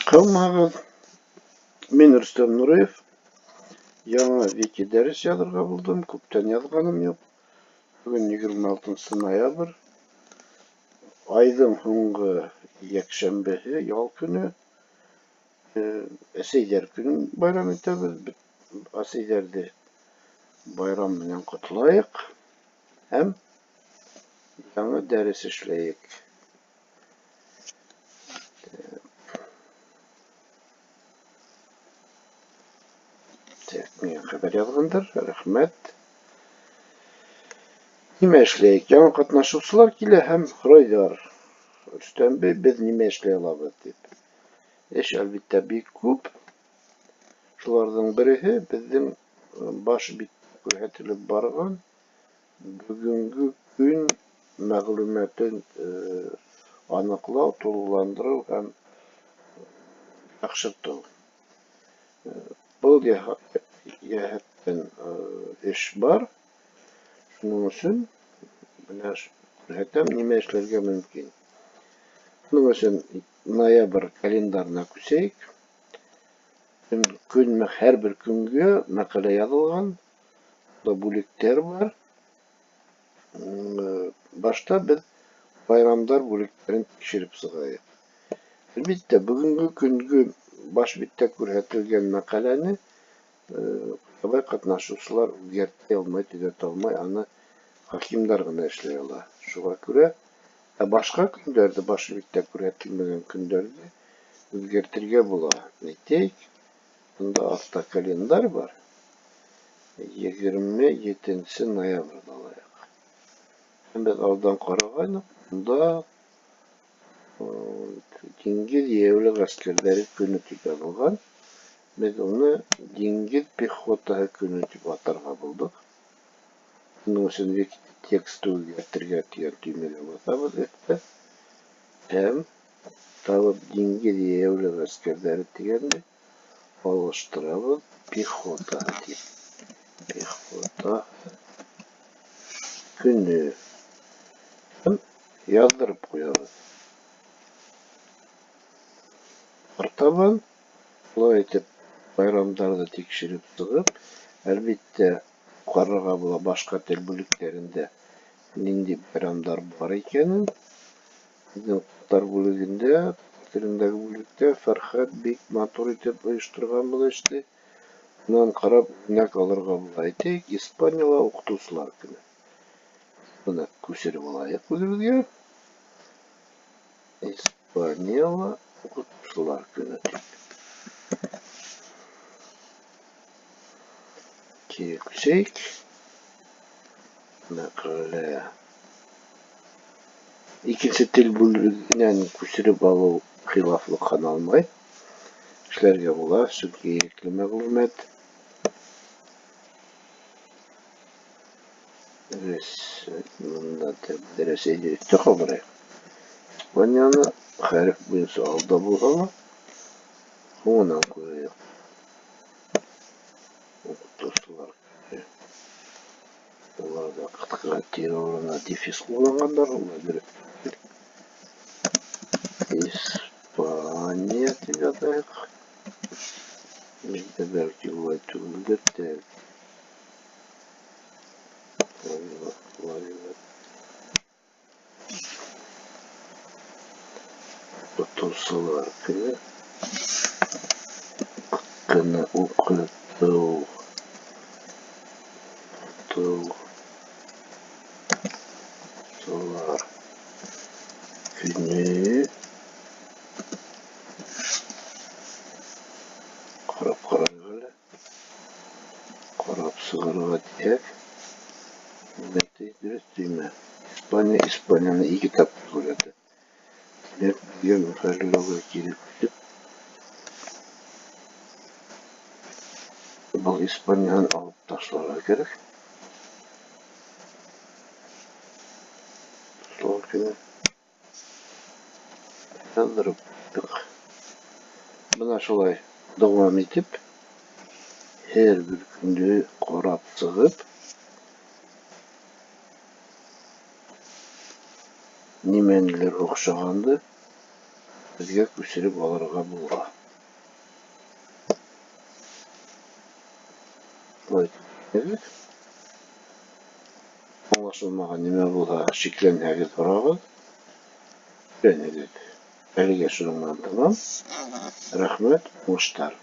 Һаумыһығыҙ! Мин Рөстәм Нуриев. Яңы вики дәрес яҙырға булдым. Күптән яҙғаным юҡ. Бөгөн 26 ноябрь. Айҙың һуңғы йәкшәмбеһе, ял көнө. Әсәйҙәр көнөн байрам итәбеҙ. Әсәйҙәрҙе байрам менән ҡотлайыҡ һәм яңы дәрес эшләйек. Так, миңә хәбәр яҙғандар, рәхмәт. Нимә эшләйек? Яңы ҡатнашыусылар килә һәм һорайҙар. Рөстәм бей, беҙ нимә эшләй алабыҙ тип. Эш, әлбиттә, бик күп. Шуларҙың береһе беҙҙең баш биттә күрһәтелеп барған бөгөнгө көн мәғлүмәтен аныҡлау, тулыландырыу һәм яҡшыртыу. Был йәһәттән эш бар. Шуның өсөн менә күрһәтәм, нимә эшләргә мөмкин. Шуның өсөн ноябрь календарына күсәйек. Көн, һәр бер көнгә мәҡәлә яҙылған. Бында бүлектәр бар. Башта беҙ байрамдар бүлектәрен тикшереп сығайыҡ. Әлбиттә, бөгөнгө көнгө баш биттә күрһәтелгән мәҡәләне ҡабай ҡатнашыусылар үҙгәртә алмай, төҙәтә алмай, аны хакимдар ғына эшләй ала. Шуға күрә, ә башҡа көндәрҙе, баш биттә күрһәтелмәгән көндәрҙе үҙгәртергә була. Әйтәйек, бында аҫта календарь бар. 27 ноябрҙе алайыҡ. Һәм беҙ алдан ҡарағайныҡ, бында диңгеҙ йәйәүле ғәскәрҙәре көнө тип яҙылған. Беҙ уны диңгеҙ пехотаһы көнө тип атарға булдыҡ. Уның өсөн текстты үҙгәртергә тигән төймәгә баҫабыҙ өҫтә. Һәм табып диңгеҙ йәйәүле ғәскәрҙәре тигәнде алыштырабыҙ пехотаһы тип. Пехота көнө. Һәм яҙҙырып ҡуябыҙ. Артабан шулай итеп байрамдарҙы тикшереп сығып, әлбиттә, ҡарарға була башҡа тел бүлектәрендә ниндәй байрамдар бар икәнен. Беҙҙең татар бүлегендә, татар телендәге бүлектә Фәрхәт бик матур итеп ойошторған был эште. Унан ҡарап үрнәк алырға була. Әйтәйек, Испанияла уҡытыусылар көнө. Быны күсереп алайыҡ үҙебеҙгә. Испанияла уҡытыусылар көнө тип. Кире күсәйек. Мәҡәлә. Икенсе тел бүлегенән күсереп алыу хилафлыҡ һаналмай. Эшләргә була, сөнки ирекле мәғлүмәт. Бында Рәсәйҙе өҫтә ҡалдырайыҡ. Испанияны хәреф буйынса алда булһа ла, һуңынан ҡуяйыҡ. Уҡытыусылар улар ҙа ҡытҡыға тире урынына дефис ҡулланғандар, улар дөрөҫ түгел. Испания тип яҙайыҡ. Беҙҙә бәлки улай түгелдер, тәк. Уҡытыусылар көнө. Көнө уҡытыу. Уҡытыусылар көнө. Ҡарап ҡарайыҡ әле. Ҡарап сығырға тиһәк, нимә ти, дөрөҫ тиме? Испания Испанияны ике тапҡыр күрһәтә. Тимәк, беҙгә мөхәррирләүгә кире күсеп, был Испанияһын алып ташларға кәрәк. Ташларға кәрәк. Яҙҙырып ҡуйҙыҡ. Бына шулай дауам итеп, һәр бер көндө ҡарап сығып, нимәнелер оҡшағанды беҙгә күсереп алырға була. Шулай итеп, аңлашылмаған нимә булһа, шикләнһәгеҙ, һорағыҙ, өйрәнегеҙ. Әлегә шуның менән тамам. Рәхмәт, уңыштар.